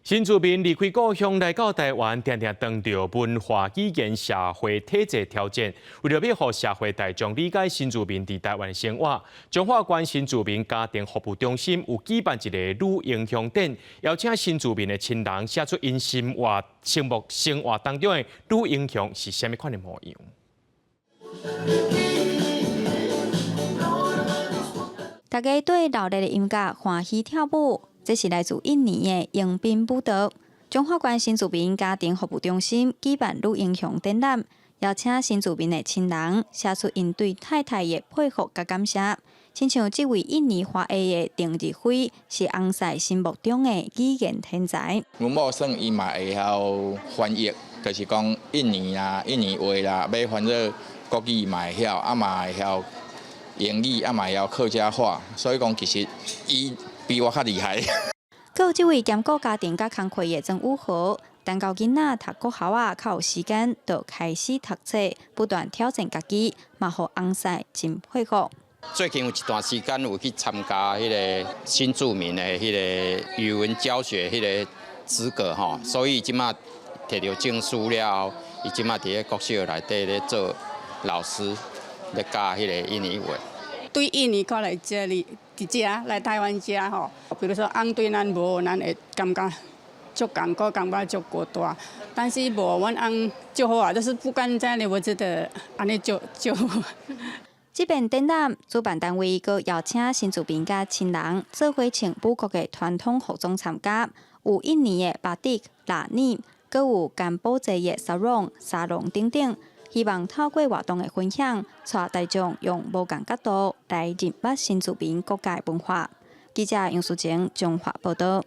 新住民離開故鄉來到台灣，定定當著文化、語言、社會體制挑戰。為著欲予社會大眾理解新住民佇台灣的生活，彰化縣新住民家庭服務中心有舉辦一個女英雄展，邀請新住民的親人寫出𪜶生活當中的女英雄是啥物款的模樣。大家對熱鬧的音樂歡喜跳舞。這是來自印尼的迎賓舞蹈。彰化縣新住民家庭服務中心舉辦女英雄展覽，邀請新住民的親人寫出𪜶對太太的佩服佮感謝。親像這位印尼華裔的鄧日輝，是翁婿心目中的語言天才。阮某算伊嘛會曉翻譯，就是講印尼啦、印尼話啦，欲翻做國語嘛會曉，啊嘛會曉英語，啊嘛會曉客家話，所以講其實伊比我較厲害。閣有這位兼顧家庭佮工課的曾武和，等到囡仔讀國校仔較有時間，就開始讀冊，不斷挑戰家己，嘛予翁婿真佩服。最近有一段時間有去參加彼个新住民的彼个語文教學彼个資格吼，所以這馬摕著證書了後，伊這馬佇咧國小內底咧做老師，咧教彼個印尼話。對印尼過來這裡，佇遮來台灣遮吼，比如說翁對咱無，咱會感覺足艱苦，感覺足孤單。但是無，阮翁足好啊，就是不管怎樣，我覺得按呢足足好。這遍展覽主辦單位閣邀請新住民佮親人做伙穿母國的傳統服裝參加，有印尼的巴蒂、拉尼，閣有柬埔寨的沙龍、沙龍等等。希望透過活動的分享，帶大眾用無仝角度來認捌新住民國家的文化。記者楊淑晴彰化報導。